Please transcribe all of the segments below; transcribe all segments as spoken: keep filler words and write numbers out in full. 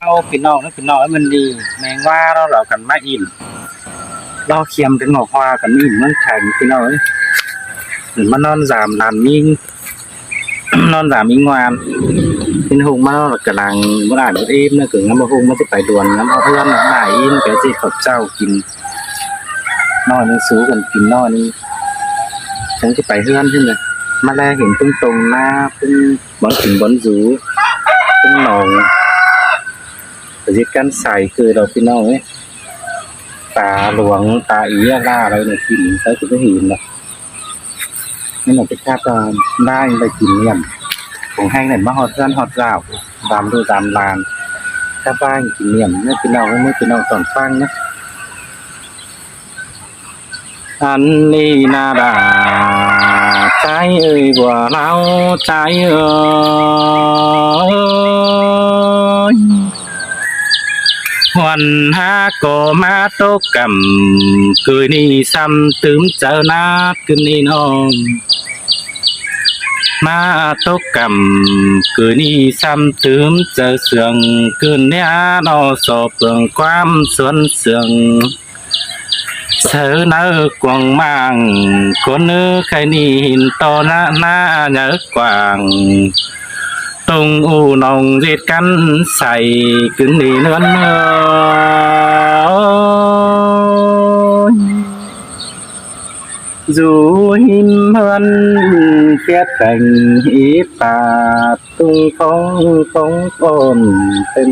Au ꞌpi ꞌnọng ꞌnớ, ꞌpi ꞌnọng ꞌmắn đi, ꞌmen ꞌva ꞌlo lỏ căn ꞌmá ỉn. Lo khiêm ꞌtếng ngọ ꞌhọa căn ỉn ꞌmướng Theng ꞌpi ꞌnọng ꞌnớ. ꞌMắn ꞌnón dam lan ꞌnhính, ꞌnón dam ꞌnhính ꞌngoan. ꞌMắn ꞌhung ꞌmá ꞌlo căn lăng ꞌmá lai ꞌmá ím ꞌnớ, ꞌcọ ngắm ꞌmá ꞌhung ꞌmá ꞌchí pay đuôn, ngắm ꞌhung ꞌmá ꞌhướn ꞌmá ꞌmá ỉn, ꞌcọ ꞌchí khảu ꞌchạu kin. ꞌNọi ꞌnưng sú căn kin ꞌnọi ꞌnưng. Chắng ꞌchí pay ꞌhướn ꞌchí ꞌnớ. ꞌMá ꞌlé hên ꞌpứng tông ꞌná, ꞌpứng bón kin bón dú, ꞌpứng nong. ꞌCọ ꞌdệt căn sai ꞌcọ ꞌlo ꞌpi ꞌnọng ꞌnớ. Ta luông, ta í ꞌla ꞌlới ꞌnớ kin, sai ꞌcọ ꞌchí hên ꞌnớ. ꞌNéo ꞌnọ ꞌchí khắp, ơ, ꞌváng ꞌvạy kin niêm. Khong ꞌhéng ꞌnặn ꞌmá ꞌhọt ꞌhướn ꞌhọt dao, dam ꞌlụk dam lan. Khắp ꞌváng kin niêm ꞌnớ ꞌpi ꞌnọng, ꞌmá ꞌpi ꞌnọng tỏn ꞌphắng ꞌnớ. Ăn ꞌnị ꞌna đa, ꞌchái ơi, ꞌpưa ꞌláo ꞌchái ơi. Huan hák ꞌcọ ꞌmá tốc căm, ꞌcới ꞌnị ꞌsăm tứm chaư ꞌnát ꞌcứn ꞌnị ꞌnọng. ꞌMá tốc căm, ꞌcới ꞌnị ꞌsăm tứm chaư sương, ꞌcứn ꞌnị ꞌnọ so pương ꞌquám suôn sương. Saư nao cuông ꞌmáng, ꞌcốn ꞌnứ khay ꞌnị hên ꞌto ꞌna ꞌna nháư quảng. Tông ꞌu nong ꞌdệt căn sai, ꞌcứn ꞌnị ꞌnớn ơi. Dú ꞌhím ꞌhướn khét kheng ꞌhí pạt tung khong khong ôn tên.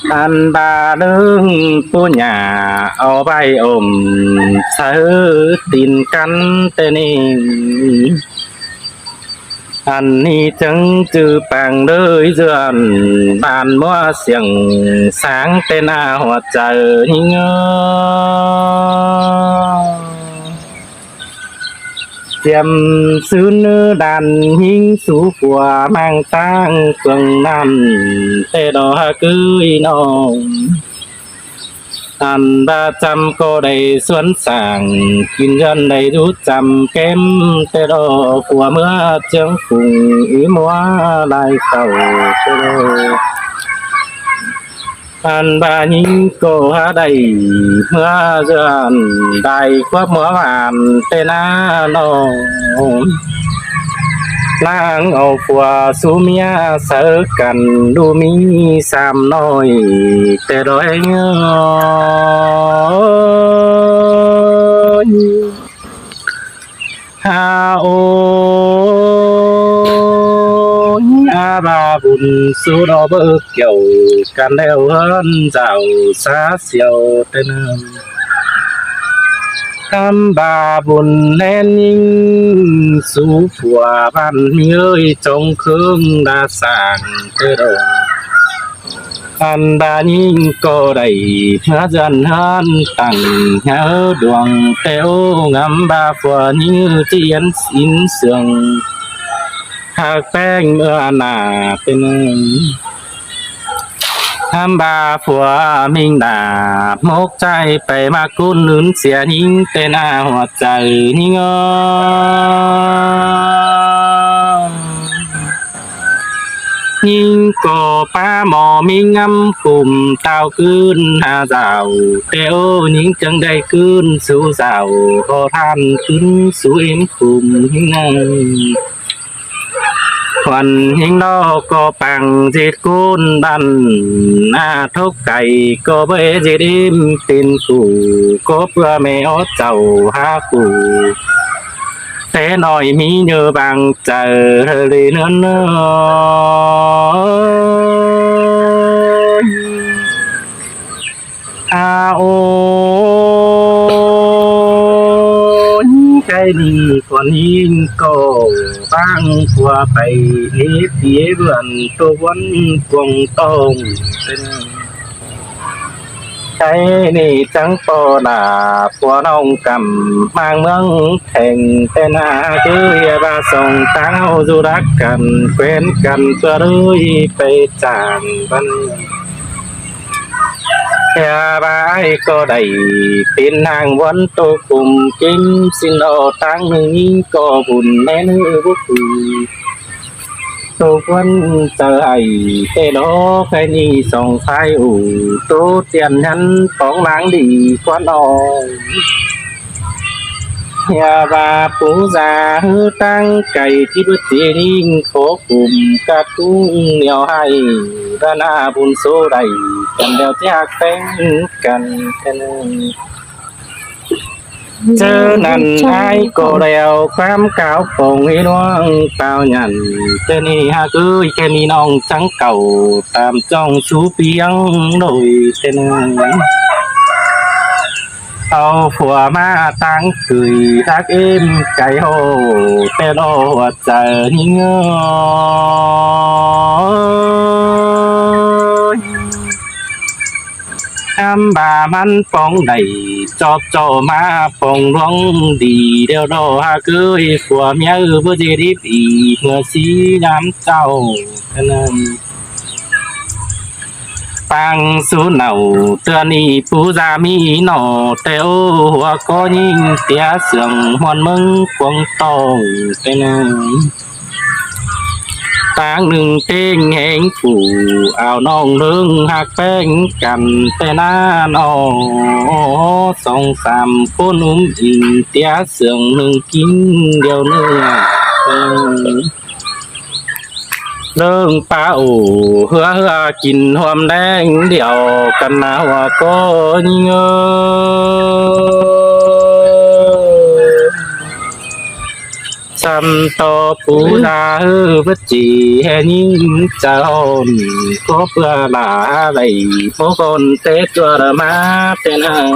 Ăn ꞌva ꞌlướng ꞌpú nhả au ꞌvạy ôm saư tin căn tên ꞌnị. Ăn ꞌnị chắng ꞌchư pang ꞌlới ꞌdọn, ꞌván ꞌmúa siêng sáng tên ꞌna ꞌhuột chaư ꞌhính ơ. Chiêm sứn đan ꞌhính sú phua ꞌmáng ꞌtáng cuông ꞌnặn, té đó hák ꞌcới ꞌnọng. Ăn ꞌva ꞌchăm ꞌcọ đảy suôn sảng, kin ꞌdọn đảy dú ꞌchăm kém, té đó phua ꞌmứa ꞌchương phung í ꞌmúa lai khảu té đó. Ăn ꞌva ꞌnhính ꞌcọ hák đảy ꞌmứa ꞌdọn đảy khóp ꞌmúa ꞌván té ꞌna ꞌnọng. ꞌLáng au phua sú ꞌmía saư căn ꞌlụk ꞌmí sam ꞌnọi té đó ơi. Ha ôi, a ba bun su đo bơ kiaụ căn đeo hơn dạo xa siêu tên. Hăm ba bun len inh su phua ban mi ơi chống khương đa sàng tê đô. Ăn ba ꞌnhính ꞌcọ đảy ꞌmá ꞌdọn ꞌhướn tẳng ꞌhớ đuông têu ngắm ba phua ꞌnhính ꞌchí yến sín sương. Hạc ꞌpéng ꞌmưa nả tên. Hăm ba phua ꞌmính nả mốc ꞌchái pay ꞌmá ꞌcốn ứn sia ꞌnhính tên a ꞌhuột chaư ꞌnhính ơ. ꞌNhính ꞌcọ pá ꞌmo ꞌmí ngắm khum tao ꞌcứn ha dạo, têu ꞌnhính chắng đảy ꞌcứn sú dạo, ꞌhọt ꞌhan ꞌcứn sú ím khum ꞌnhính ơ. Khuôn ꞌhính ꞌlo ꞌcọ pang ꞌdệt ꞌcốn ban, a thốc cay ꞌcọ bới ꞌdệt ím pên phủ, ꞌcọ ꞌpưa ꞌme ók chảu hák phủ. Té ꞌnọi ꞌmí ꞌnhớ bang chaư ꞌlới ꞌnớ ơi. A ôi, cái đi khuôn ꞌhính ꞌcọ bang phua pay ế pía bươn tô ꞌvắn cuông tông. Cái ꞌnị chắng ꞌpo đả phua ꞌnọng căm ꞌmáng ꞌmướng Theng tên a ꞌcứ ꞌhia ba sông táo du đắc căn quen căn ꞌpưa ꞌlới pay chảng văn. ꞌHia ba ai ꞌcọ đảy pên ꞌnáng ꞌvắn tô khum ꞌkím ꞌsịn ꞌlo ꞌtáng ꞌnưng ꞌcọ bun ꞌmen ꞌhứ búc ꞌhứ. ꞌTố ꞌquám chaư hảy ꞌtẹ ꞌnọ, khay ꞌnị song phái ủ ꞌtố tiên ꞌhắn póng láng đi ꞌquám ꞌnọ. ꞌHịa ꞌva pú da ꞌhứ ꞌtáng cay ꞌchí bứt ꞌchí ꞌnhính khók cúm ꞌcặt ꞌcúng ꞌnéo hảy, ꞌva ꞌna bun sô đảy căn ꞌlẹo ꞌchí ꞌhặc ꞌpéng căn căn. ꞌChớ ꞌnặn ải ꞌcọ ꞌlẹo ꞌquám cáo pông ꞌhế ꞌluống páo nhẳn, ꞌtẹ ꞌnị ꞌhặc ꞌới, ꞌtẹ ꞌnị ꞌnọng chắng cảu tam chong sú piếng đôi ꞌtẹ ꞌnị. Au phua ꞌmá ꞌtáng cửi ꞌhặc ꞌếm cay ꞌhô, ꞌtẹ ꞌnọ hua chaư ꞌnhính ơi. ꞌKhắm ꞌva ꞌmắn póng đảy chóp ꞌchọ ꞌmá póng ꞌluống đi ꞌlẹo ꞌnọ ꞌhặc ꞌới, phua ꞌmía ư báu ꞌdệt đíp ꞌnị ꞌmưa sí ꞌnhám ꞌchạu. Pang sú nảu ꞌtưa ꞌnị pú da ꞌmí ꞌnọ, ꞌtẹ ꞌô hua ꞌcọ ꞌnhính tía sương ꞌmuôn ꞌmớng cuông tỏng ꞌtẹ ꞌnị. ꞌTáng ꞌnưng ꞌtếng ꞌhéng phủ ao ꞌnọng ꞌlớng ꞌhặc ꞌpéng căn ꞌtẹ ꞌnặn ꞌnọ. Song sam ꞌcốn ứm inh tía sương ꞌnưng kin điêu ꞌnưng. ꞌLớng pá ổ ꞌhứa ꞌhứa kin ꞌhuôm ꞌleng điêu căn ꞌna hua ꞌcọ ꞌnhính ơi. Sắm ꞌto pú da ꞌhứ bứt ꞌchí ꞌhê ꞌnhính chaư ꞌhọn, ꞌcọ ꞌpưa lả đảy báu ꞌcọn té ꞌchua đa ꞌmá ꞌtẹ ꞌnặn.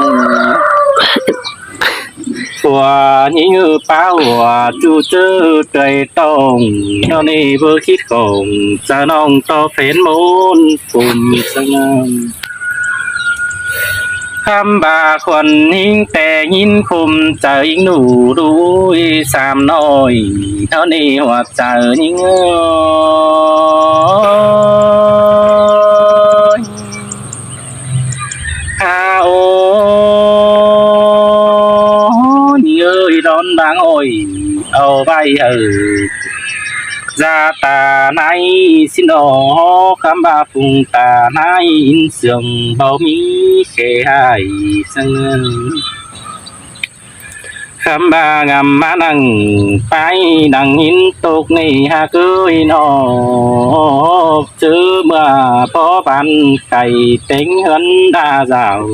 Phua ꞌnhính ư páo hua ꞌchu ꞌchớ ꞌtoi tỏng, ꞌnọ ꞌnị báu khít khong chaư ꞌnọng ꞌto phén ꞌmôn phôm săng ꞌnặn. ꞌKhắm ꞌva khuôn ꞌnhính ꞌtẹ ꞌnghín khôm chaư ꞌnhính ꞌnụ đuối sam ꞌnọi, ꞌnọ ꞌnị hua chaư ꞌnhính ơi. Ha ôi, ꞌnhính ơi, đón đáng ổi, au ꞌvạy hảư da ta ꞌnái ꞌsịn ꞌnọ, ꞌkhắm ꞌva phung ta ꞌnái ꞌhịn sương báu ꞌmí khé hại săng. ꞌKhắm ꞌva ngắm ꞌmá nẳng pái nẳng ꞌhịn tốc ꞌnị ꞌhặc ꞌới ꞌnọ, ꞌchớ ꞌmưa bó ban cay téng ꞌhướn đa dảo.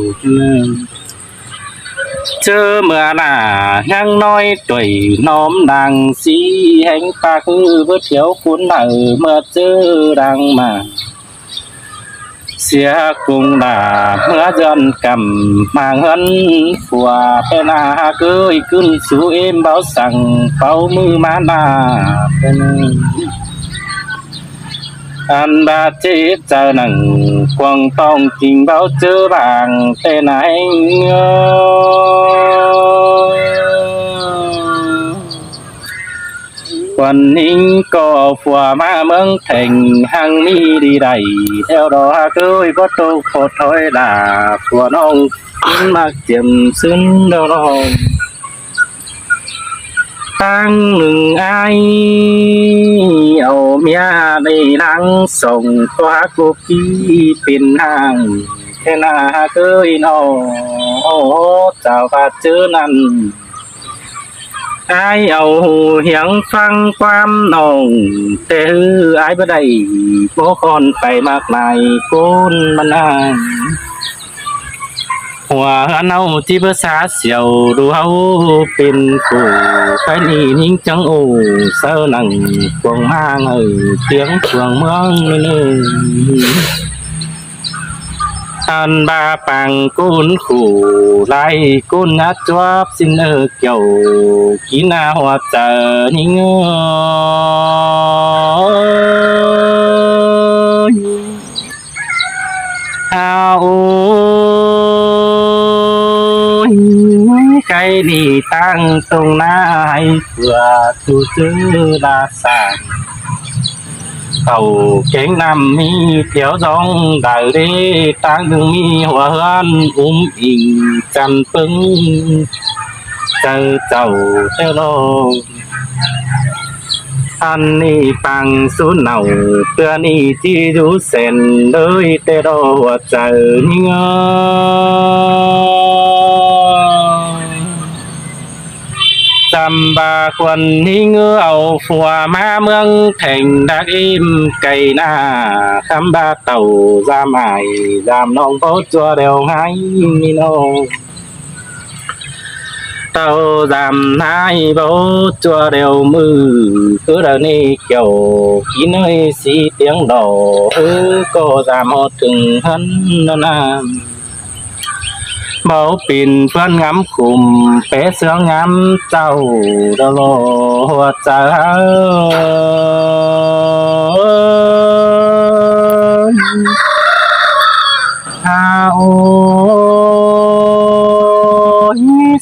ꞌChớ ꞌmưa nả ꞌnhắng ꞌnọi tuổi ꞌnọm đang sí ꞌhéng ꞌpá ꞌhứ bứt hiếu khún nả ꞌmưa ꞌchớ đang mả. ꞌSịa ꞌcúng đả ꞌmưa dươn căm mang ꞌhướn phua ꞌtẹ ꞌna ꞌhặc ꞌới, ꞌcứn sú ꞌếm báu săng páu ꞌmự ꞌmá ꞌna ꞌtẹ ꞌnị. Ăn ꞌva chết chaư nẳng cuông tỏng kin báu ꞌchớ bang ꞌtẹ ꞌna ꞌhéng ơi. Khuôn ꞌnhính ꞌcọ phua ꞌmá ꞌmướng thẻng ꞌhăng ꞌmí đi đảy, ꞌlẹo đó ꞌhặc ꞌới báu tốc ꞌhọt thói đả phua ꞌnọng ꞌcứn ꞌmặc chiêm ꞌsứn ꞌlẹo ꞌnọng. ꞌTáng ꞌnưng ải au ꞌmía đi lăng song ꞌtó hák ꞌcọ ꞌkí pên ꞌháng ꞌtẹ ꞌna ꞌhặc ꞌới ꞌnọ. Chảu ꞌva ꞌchớ ꞌnặn ải au ꞌhụ hiếng ꞌphắng ꞌquám ꞌnọng, ꞌtẹ ꞌhứ ải báu đảy báu khon pay ꞌmặc lai ꞌcốn ꞌmắn ꞌnặn. Hua ꞌhướn ꞌháu ꞌchí báu sák siêu đu ꞌháu pên phủ, ꞌkhái ꞌnị ꞌnhính chắng ổ sáư nẳng cuông ꞌmá ngả tiếng cuông ꞌmướng ꞌnị. Ăn ꞌva pang ꞌcốn khủ lai ꞌcốn ꞌnhá chuốp ꞌsịn ꞌnớ, kiẻo kin ꞌna hua chaư ꞌnhính ơi. Ha ôi, ꞌkhái ꞌnị ꞌtáng tông ꞌná ꞌhạy phua ꞌchu ꞌchớ đa sảng. Khảu kéng ꞌnặm ꞌmí théo dóng đaư đế, ꞌtáng ꞌnưng ꞌmí hua ꞌhướn ứm inh chăn ꞌpứng chaư chảu ꞌtẹ ꞌnọ. Ăn ꞌnị pang sú nảu, ꞌtưa ꞌnị ꞌchí dú sên ꞌlới ꞌtẹ ꞌló ꞌhuột chaư ꞌnhính ơi. Dăm ꞌva khuôn ꞌnhính ơi au phua ꞌmá ꞌmướng Theng Đắc ꞌếm cay ꞌna, khắm ꞌva tảu dăm ải dăm ꞌnọng báu ꞌchua đeo ꞌhái ꞌnị ꞌnớ. Tảu dăm ꞌhái báu ꞌchua đeo ꞌmự, ꞌcứ đaư ꞌnị kiẻo kin ơi sí tiếng đỏ, ꞌhứ ꞌcọ dăm ꞌhọt ꞌtứng ꞌhướn ꞌnớ ꞌna. Báu pên ꞌphướn ngắm khủm, pé ꞌsướng ngắm chảu, đaư ꞌló ꞌhuột chaư ꞌhứ. Ha ôi,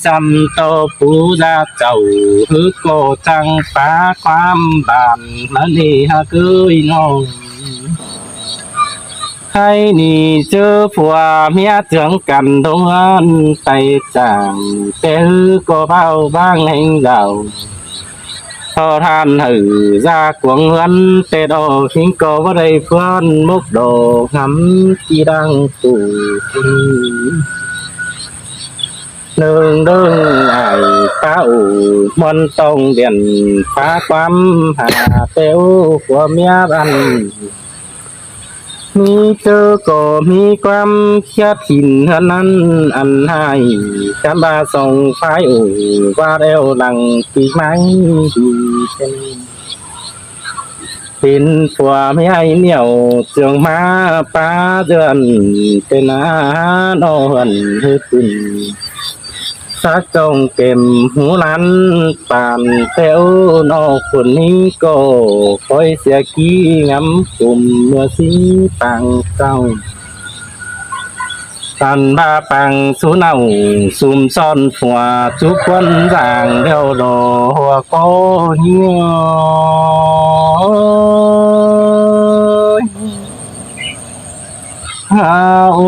dăm ꞌto pú da chảu, ꞌhứ ꞌcọ chắng pá ꞌquám bản ꞌmắn ꞌnị ꞌhứ ꞌcới ꞌnớ. Khay ꞌnị ꞌchớ phua ꞌmía ꞌchương căn đôn tay chảng, ꞌtẹ ꞌhứ ꞌcọ ꞌvạu ꞌváng ꞌhêng dảo. Tho than hảư da cuông ꞌhướn ꞌtẹ ꞌló, ꞌhính ꞌcọ báu đảy ꞌphướn mốc đỏ ngắm ꞌchí đang phủ. ꞌNưng ꞌnưng ải pá ủ ꞌmuôn tong điện, pá ꞌquám ha ꞌtẹ ú phua ꞌmía bản. ꞌMí ꞌchớ ꞌcọ ꞌmí ꞌquám khiát hin ꞌhướn ꞌnặn ăn ꞌhại, khắm ꞌva song phái ổ ꞌva đeo lăng pi ꞌmái đi. Pên phua ꞌmía ải ꞌnéo ꞌchương ꞌmá pá dươn, pên ꞌna ꞌnọ ꞌhướn ꞌhứ pên. Sắc trong kèm hú lán pàn ꞌtẹ ú ꞌnọ khuôn ꞌnhính ꞌcọ, khói sia ꞌkí ngắm khủm ꞌmưa ꞌsí pang trong. Ăn ꞌva pang sú nảu sum son phua, sú ꞌquám dang đeo đỏ ꞌhua ꞌcọ ꞌnhính ơi. Ha ôi,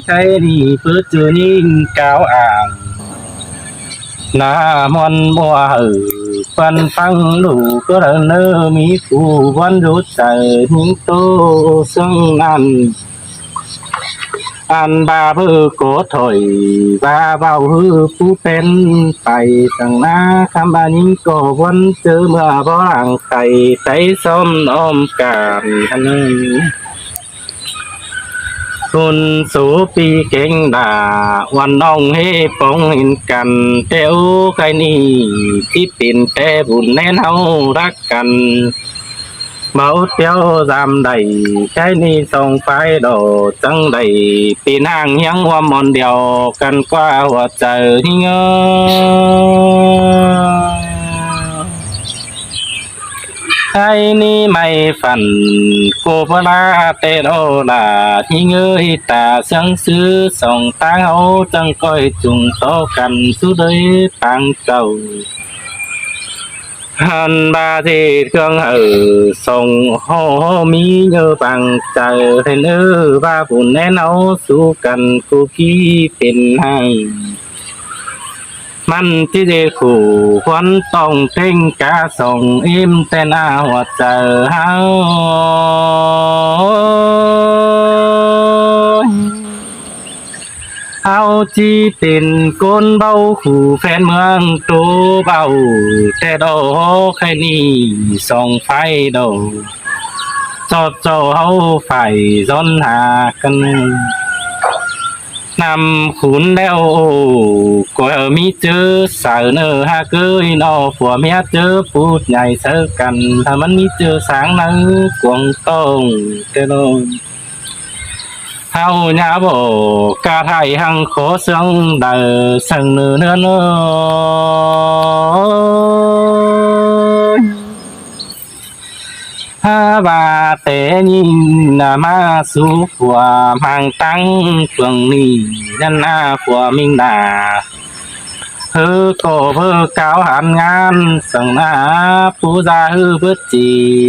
khay ꞌnị ꞌpưa ꞌchư ꞌnhính cáo ảng. ꞌNa ꞌmuôn ꞌmua hảư ꞌpắn ꞌphắng ꞌlụk ꞌcứ đaư ꞌnớ, ꞌmí phủ ꞌvắn dú chaư ꞌnhính ꞌtố ꞌsướng ꞌnặn. Ăn ꞌva báu ꞌcọ thôi, ꞌva ꞌvạu ꞌhứ pú pên pay săng ꞌna, khắm ꞌva ꞌnhính ꞌcọ ꞌvắn ꞌchớ ꞌmưa báu lăng khay, táy sóm ꞌnọm cản ꞌnặn. Phun số pi kéng đả, ꞌuan ꞌnọng ꞌhế póng hên căn, ꞌtẹ ú khay ꞌnị, ꞌchí pên ꞌtẹ bun ꞌnén ꞌháu đắc căn. Báu ꞌtiếu dăm đảy, khay ꞌnị song phái đỏ chắng đảy, pên ꞌhang ꞌhiếng ꞌhuôm ꞌmón điêu căn ꞌquá ꞌhuột chaư ꞌnhính ơi. Khay ꞌnị ꞌmạy phản cô bá lá ꞌtẹ ꞌló đả ꞌnhính ơi, ta ꞌsướng ꞌsứ song ꞌtáng ꞌháu chắng ꞌcoi chung tó căn sú đới pang chảu. Hăn ba ꞌdệt ꞌcương hảư song ꞌhó ꞌmí ꞌnhớ pang chaư, hên ꞌva bun ꞌnén ꞌháu sú căn cô ꞌkí pên ꞌhại. ꞌMắn ꞌchí ꞌdệt khủ khuôn tong ꞌtếng cá song ꞌếm ꞌtẹ ꞌna ꞌhuột chaư ꞌháu. ꞌHáu ꞌchí pên ꞌcốn báu khủ phén ꞌmướng ꞌtố báu, ꞌtẹ ꞌló khay ꞌnị song phái đỏ. ꞌCọ ꞌchọ ꞌháu phải dón ha căn ꞌnặm khún ꞌlẹo ổ, ꞌcọ ꞌmí ꞌchớ saư ꞌnớ ꞌhứ ꞌcới ꞌnọ, phua ꞌmía ꞌchớ pút nhảy saư căn, ꞌmắn ꞌmí ꞌchớ sáng ꞌnớ cuông tong ꞌtẹ ꞌló. ꞌHáu ꞌnhá bók cá thái hăng khó ꞌsướng đaư săng ꞌnớ ꞌnớ ꞌnớ. ꞌHá ꞌva té ꞌnhính ꞌna ꞌmá sú phua ꞌmáng ꞌtáng phường ꞌnị ꞌnặn ꞌna phua ꞌmính đa. ꞌHứ ꞌcọ báu cáo hán ngán săng ꞌna, pú da ꞌhứ bớt chỉ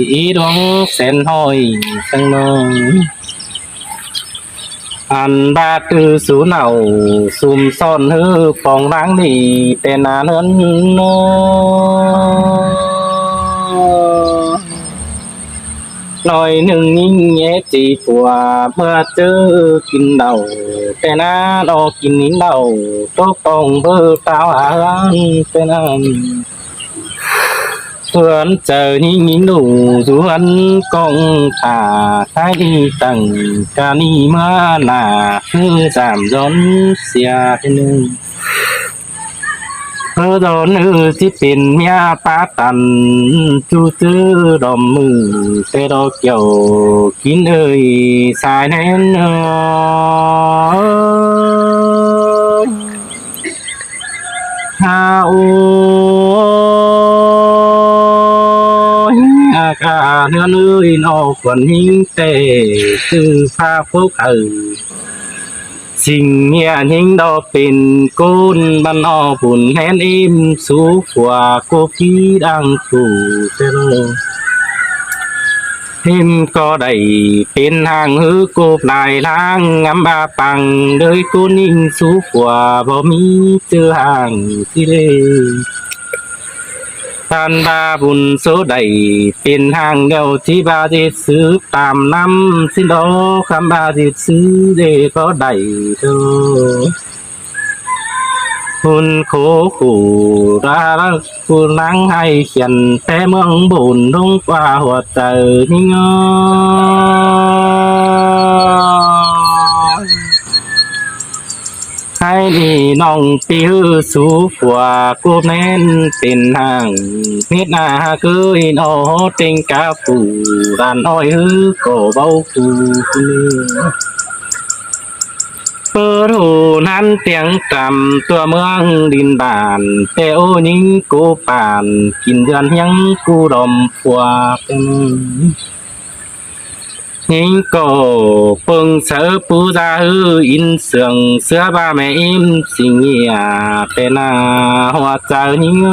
ý đuống sen hỏi săng ꞌnớ. Ăn ꞌva ꞌtứ sú nảu sum son ꞌhứ pong ꞌváng đi ꞌtẹ ꞌna ꞌnớn. ꞌNọi ꞌnưng ꞌnhính é ꞌchí phua ꞌmưa ꞌchớ kin đaư ꞌtẹ ꞌna ꞌno kin ꞌnhính đaư tốc tong báu táo hán ꞌtẹ ꞌna. ꞌPưa ăn chaư ꞌnhính ꞌnhính ꞌlụk dú ăn ꞌcóng thả thái đi tẳng ca ꞌnị ꞌmưa nả ꞌhứ dảm dón sia ꞌtẹ ꞌnưng. ꞌHứ dón ꞌhứ ꞌchí pên ꞌmía pá tăn ꞌchu ꞌchớ đom ꞌmự ꞌtẹ ꞌdo kiẻo kin ơi sai ꞌnén ơi. Ha ôi, a ca ꞌnưn ơi ꞌno khuôn ꞌnhính ꞌtẹ ꞌchư pha phốc hảư. Sing ꞌmía ꞌnhính ꞌdo pên ꞌcốn băn ꞌno bun ꞌhén ꞌếm sú phua cốp ꞌpi đang phủ ꞌtẹ ꞌno. ꞌHêm ꞌcọ đảy pên ꞌháng ꞌhứ cốp lai ꞌláng ngắm ꞌva păng đới ꞌcốn ꞌnhính sú phua báu ꞌmí ꞌchư ꞌháng ꞌchí đê. Than ꞌva bun số đảy pên ꞌháng ꞌlẹo ꞌchí ꞌva ꞌdệt sứ tam ꞌnăm ꞌsịn ꞌló khắm ꞌva ꞌdệt sứ ꞌdệt ꞌcọ đảy thôi. Bun khổ khổ đã lắc bun lắng hay khiển té ꞌmướng bun ꞌlống ꞌqua hua chaư ꞌnhính ơi. Hái đi ꞌnọng ꞌpi ꞌhứ sú phua cốp ꞌnén pên ꞌháng mết ꞌna ꞌhứ ꞌnọ ꞌtếng cá phủ đàn ꞌnọi ꞌhứ ꞌcọ báu phủ. ꞌPưa ꞌhụ ꞌnặn tiếng căm tua ꞌmướng đin bản ꞌtẹ ꞌô ꞌnhính cốp bản kin dơn ꞌhiếng cu đom phua ꞌtẹ ꞌnưng. ꞌNhính ꞌcọ ꞌpơng sáư pú da ꞌhứ ín sương ꞌsứa ꞌva mẹ ꞌếm sing ꞌnhía ꞌtẹ ꞌna hua chaư ꞌnhính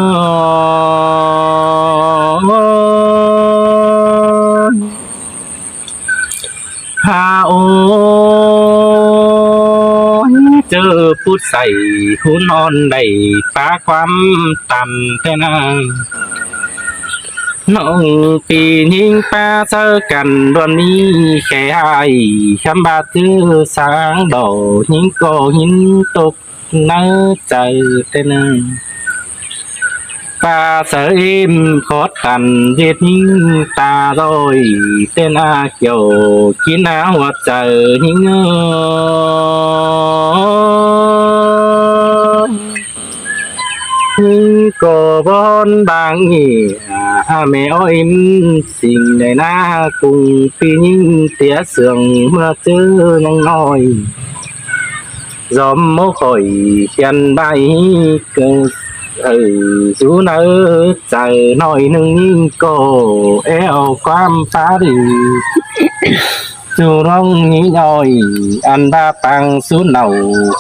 ơi. Ha ôi, ꞌchớ pút sảy hún ꞌnọn đảy pá ꞌquám tăn ꞌtẹ ꞌna. ꞌNọng ꞌpi ꞌnhính pá sáư căn đuôn ꞌmí khe ꞌhại khắm ꞌva ꞌchư sáng đỏ ꞌnhính ꞌcọ ꞌhín tốc ꞌnớ chaư ꞌtẹ ꞌna. ꞌPa sáư ꞌếm khót căn ꞌdệt ꞌnhính ta ꞌdội ꞌtẹ ꞌna kiẻo kin ꞌna hua chaư ꞌnhính ơi. ꞌNhính ꞌcọ bón bang ꞌnị a mẹ ói ꞌếm sing đảy ꞌna cung ꞌpi ꞌnhính tía sương ꞌmưa ꞌchớ ꞌnhắng ꞌnọi. Dóm mốc khỏi khiăn ꞌvạy ꞌcơ ꞌhứ dú ꞌnớ chaư ꞌnọi ꞌnưng ꞌnhính ꞌcọ é au ꞌquám pá đi. Dú ꞌnọng ꞌnhính ơi, ăn ꞌva păng sú nảu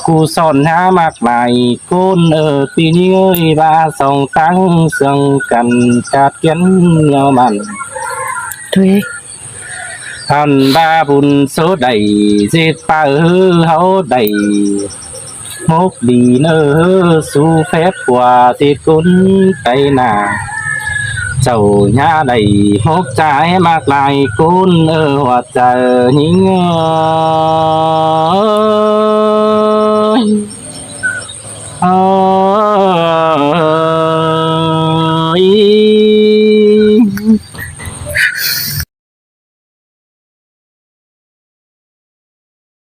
cu son há ꞌmặc lai ꞌcốn ơ ꞌpi ꞌnhính ơi, ꞌva song táng sương căn cát kiến ꞌnéo mẳn. Ăn ꞌva bun số đảy ꞌdệt ꞌpưa ꞌhứ ꞌháu đảy mốc đi ꞌnớ ꞌhứ sú phép ꞌquá ꞌdệt ꞌcốn Tây nả. Chảu ꞌnhá đảy mốc ꞌchái ꞌmặc lai ꞌcốn ơ hua chaư ꞌnhính ơi. Ơi.